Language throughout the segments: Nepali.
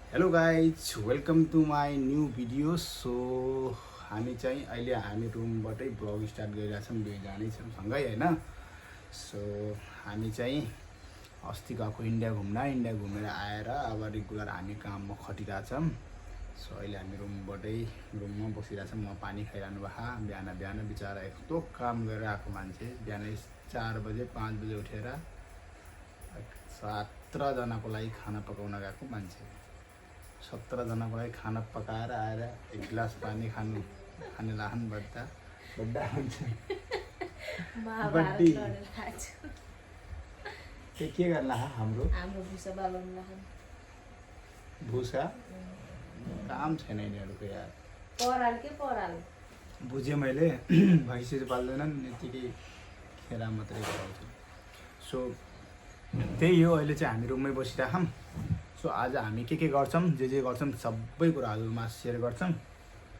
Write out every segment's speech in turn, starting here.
Hello guys welcome to my new video. So हामी चाहिँ अहिले हामी रुमबाटै ब्लग स्टार्ट गरिरहेछौँ, दुईजनै छौँ सँगै होइन। सो हामी चाहिँ अस्ति गएको इन्डिया घुमेर आएर अब रेगुलर हामी काममा खटिरहेछौँ। सो अहिले हामी रुममा बसिरहेछौँ। म पानी खाइरहनु भएको बिहान बिचरा यस्तो काम गरेर आएको मान्छे, बिहानै 4 बजे 5 बजे उठेर 17जनाको लागि खाना पकाउन गएको मान्छे। 17जनाको लागि खाना पकाएर आएर एक गिलास पानी खाने लाहन बड्डा हुन्छ। बड्डी के गर्ला हाम्रो भुसा काम छैन यिनीहरूको यार। बुझेँ मैले भैँसी पाल्दैनन्, यतिकै खेरा मात्रै गराउँछ। सो त्यही हो, अहिले चाहिँ हामी रुममै बसिरहेछौँ। सो आज हामी के गर्छौँ, जे गर्छौँ सबै कुराहरूमा सेयर गर्छौँ।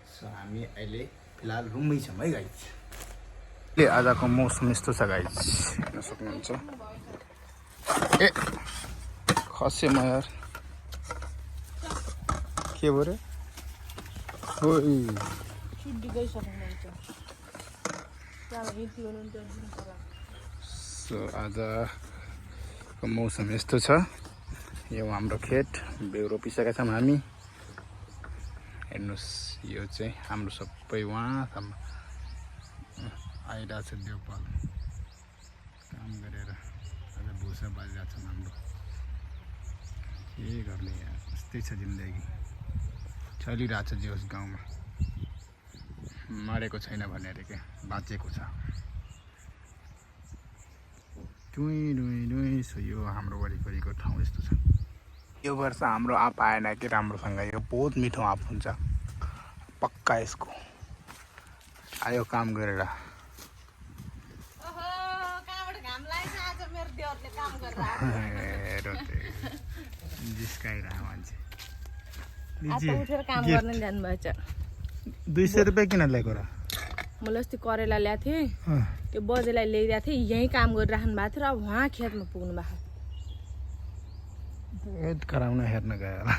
सो हामी अहिले फिलहाल रुममै छौँ है गाइज। आजको मौसम यस्तो छ गाइज, हेर्न सक्नुहुन्छ। ए खसे म यार के भयो रे। सो आजको मौसम यस्तो छ। यो हाम्रो खेत बिउ रोपिसकेका छौँ हामी। हेर्नुहोस्, यो चाहिँ हाम्रो सबै वहाँसम्म आइरहेको छ। देउपाल काम गरेर आज भुसा बालिरहेको छौँ हाम्रो। के गर्ने यार, यस्तै छ जिन्दगी, चलिरहेको छ जे होस्। गाउँमा मरेको छैन भनेर क्या, बाँचेको छ। डुई सो यो हाम्रो वरिपरिको ठाउँ यस्तो छ। यो वर्ष हाम्रो आँप आएन कि राम्रोसँग। यो बहुत मिठो आँप हुन्छ पक्का। यसको आयो काम गरेर जिस्काइरह मान्छे। 200 रुपियाँ किन ल्याएको र? मैले अस्ति करेला ल्याएको थिएँ, त्यो बजेलाई ल्याइरहेको थिएँ। यहीँ काम गरिराख्नु भएको थियो र उहाँ खेतमा पुग्नु भएको। गराउन हेर्न गयो होला,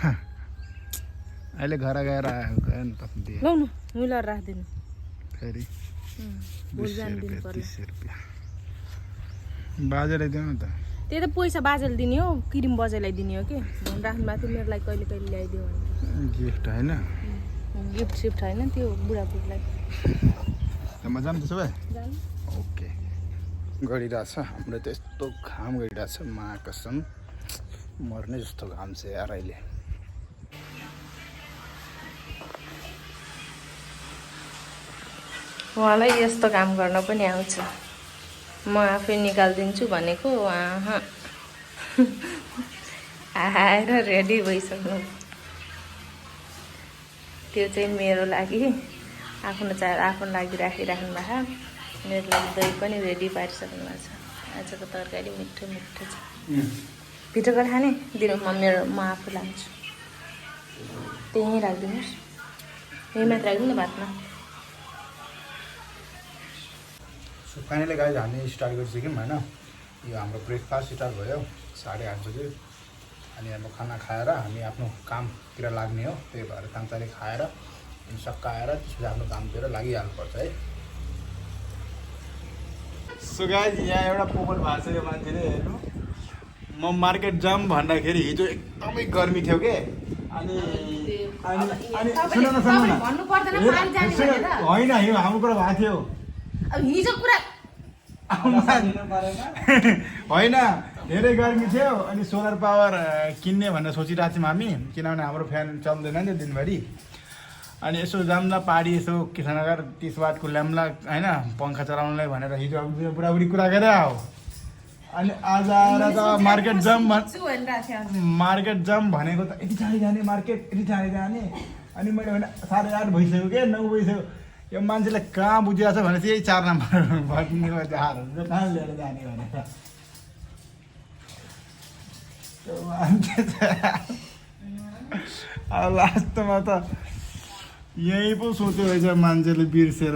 अहिले घर गएर गयो नि त। लौ न मिलेर राखिदिनु फेरि 200 रुपियाँ बाजेलाई दिनु त। त्यही त पैसा बाजेले दिने हो, क्रिम बजेलाई दिने हो कि भनिराख्नु भएको थियो। मेरो लागि कहिले ल्याइदियो भने गिफ्ट होइन, गिफ्ट सिफ्ट होइन, त्यो बुढाबुढीलाई। मजा पनि त्यसो भए ओके। गरिरहेछ हाम्रो त यस्तो घाम गरिरहेछ, मा कसम मर्ने जस्तो घाम छ यार अहिले। उहाँलाई यस्तो काम गर्न पनि आउँछ, म आफै निकालिदिन्छु भनेको। उहाँ आएर रेडी भइसक्नु। त्यो चाहिँ मेरो लागि आफ्नो लागि राखिराख्नु भएको। मेरो लागि दही पनि रेडी पारिसक्नु भएको छ। आजको तरकारी मिठो मिठो छ। भित्रको खाने दिनु म आफू लान्छु। त्यहीँ राखिदिनुहोस्, यही मात्र राखिदिनु भातमा। सो फाइनली गाइज हामी स्टार्ट गरिसक्यौँ होइन। यो हाम्रो ब्रेकफास्ट स्टार्ट भयो 8:30 बजे। अनि अब खाना खाएर हामी आफ्नो कामतिर लाग्ने हो। त्यही भएर तानचाली खाएर अनि सकाएर त्यसपछि आफ्नो कामतिर लागिहाल्नुपर्छ है। सो गाइज यहाँ एउटा पोपल भएको छ यो मान्छेले, हेर्नु। म मार्केट जाम भन्दाखेरि हिजो एकदमै गर्मी थियो के। अनि सुन न होइन, यो हाम्रो कुरा भएको थियो होइन, धेरै गर्मी थियो। अनि सोलर पावर किन्ने भनेर सोचिरहेको थियौँ हामी, किनभने हाम्रो फ्यान चल्दैन नि दिनभरि। अनि यसो जाम्ला पाडी यसो कृष्णनगर 30 वाटको ल्याम्ला होइन पङ्खा चलाउनलाई भनेर हिजो बुढाबुढी कुरा गरेर आऊ। अनि आज आएर त मार्केट जाम भनेको त यति टाढी जाने मार्केट, यति टाढी जाने। अनि मैले भने 8:30 भइसक्यो क्या, 9 भइसक्यो। यो मान्छेलाई कहाँ बुझिरहेको छ भनेपछि यही 4 नम्बर भट्नेमा जहाजहरू चाहिँ कहाँ लिएर जाने भनेर। त्यो मान्छे अब लास्टमा त यहीँ पो सोच्यो रहेछ मान्छेले बिर्सेर।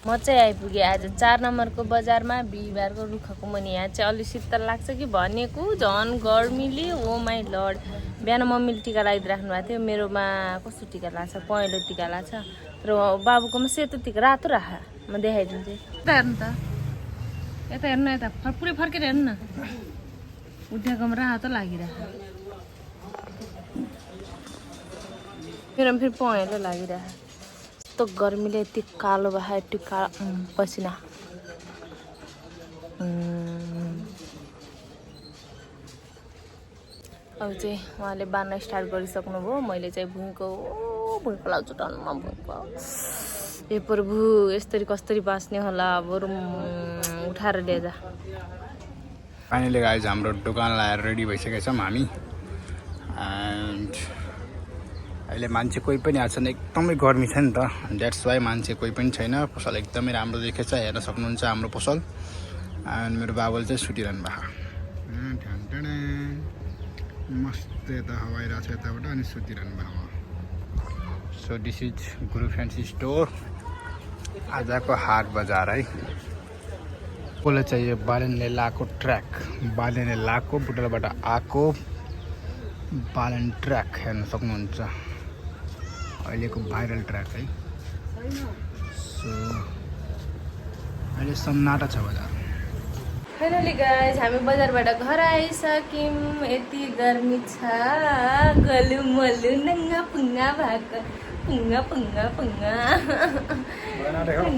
म चाहिँ आइपुगेँ आज 4 नम्बरको बजारमा बिहिबारको रुखको मुनि। यहाँ चाहिँ अलि शीतल लाग्छ कि भनेको झन् गर्मीले ओ माई लर्ड। बिहान मम्मीले टिका लगाइदिइराख्नु भएको थियो। मेरोमा कस्तो टिका लाग्छ, पहेँलो टिका लाग्छ, तर बाबुकोमा सेतो टिका रातो राख। म देखाइदिन्छु। यता हेर्नु त, यता हेर्नु, यता पुरै फर्केर हेर्नु न, उठ्याएकोमा रातो लागिरहेको। मेरोमा फेरि पहेँलो लागिरहेको। यस्तो गर्मीले यति कालो भए, यति कालो पसिना। अब चाहिँ उहाँले बाँध्न स्टार्ट गरिसक्नुभयो। मैले चाहिँ भुइँको लाउँछु टन्न भुइँको। ए प्रभु, यसरी कसरी बाँच्ने होला, बरु उठाएर ल्याइजा। फाइनली गाइज हाम्रो दोकान लगाएर रेडी भइसकेका छौँ हामी। एन्ड अहिले मान्छे कोही पनि आएको छैन, एकदमै गर्मी छ नि त, द्याट्स वाइ मान्छे कोही पनि छैन। पसल एकदमै राम्रो देखेछ, हेर्न सक्नुहुन्छ हाम्रो पसल। एन्ड मेरो बाबुले चाहिँ सुतिरहनु भएको। मस्त यता हावा आइरहेको छ यताबाट, अनि सुतिरहनु भएको। So this is Guru fancy store, आजको हाट बजार है। कसले चाहिँ यो बालेनले लाएको ट्र्याक, बालेनले लाएको बुटलबाट आएको बालेन ट्र्याक हेर्न सक्नुहुन्छ, अहिलेको भाइरल ट्र्याक है। सो अहिले सन्नाटा छ बजार। फाइनली गाइज हामी बजारबाट घर आइसक्यौँ। यति गर्मी छ, गलु मलु नङ्गा पुङ्गा भएको, पुङ्गा पुङ्गा पुङ्गा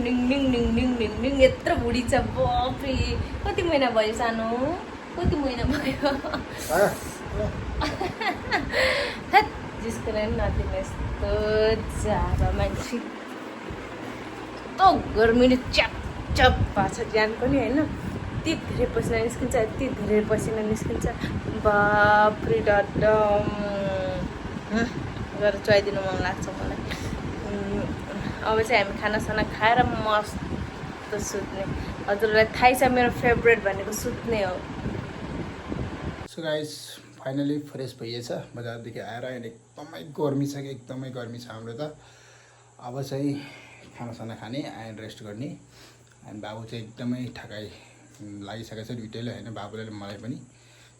डिङ डिङ डिङ डिङ डिङ डिङ। यत्रो बुढी छ, बाफ्रे। कति महिना भयो सानो, कति महिना भयो? जिसको नदिने यस्तो जाडो मान्छे, यस्तो गर्मीले च्याप च्याप भएको छ ज्यान पनि होइन। यति धेरै पसिना निस्किन्छ, यति धेरै पसिना निस्किन्छ, बाफ्रे डडम। गरेर चुहाइदिनु मन लाग्छ मलाई। अब चाहिँ हामी खानासाना खाएर मस्त सुत्ने। हजुरलाई थाहै छ मेरो फेभरेट भनेको सुत्ने हो। सो गाइस फाइनली फ्रेस भइएछ बजारदेखि आएर। अनि एकदमै गर्मी छ कि एकदमै गर्मी छ हाम्रो त। अब चाहिँ खानासाना खाने एन्ड रेस्ट गर्ने। एन्ड बाबु चाहिँ एकदमै ठकाइ लागिसकेको छ दुइटैले होइन, बाबुले मलाई पनि।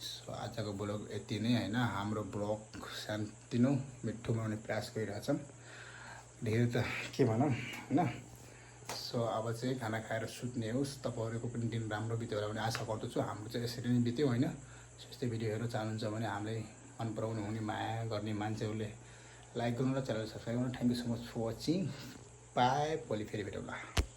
सो आजको ब्लग यति नै होइन। हाम्रो ब्लग सानोतिनो मिठो बनाउने प्रयास गरिरहेछौँ, धेरै त के भनौँ होइन। सो अब चाहिँ खाना खाएर सुत्ने होस्। तपाईँहरूको पनि दिन राम्रो बित्यो होला भने आशा गर्दछु। हाम्रो चाहिँ यसरी नै बित्यो होइन। यस्तै भिडियो हेर्न चाहनुहुन्छ भने हामीलाई मन पराउनु हुने, माया गर्ने मान्छेहरूले लाइक गर्नु र च्यानल सब्सक्राइब गर्नु। Thank you so much for watching. Bye, भोलि फेरि भेटौँला।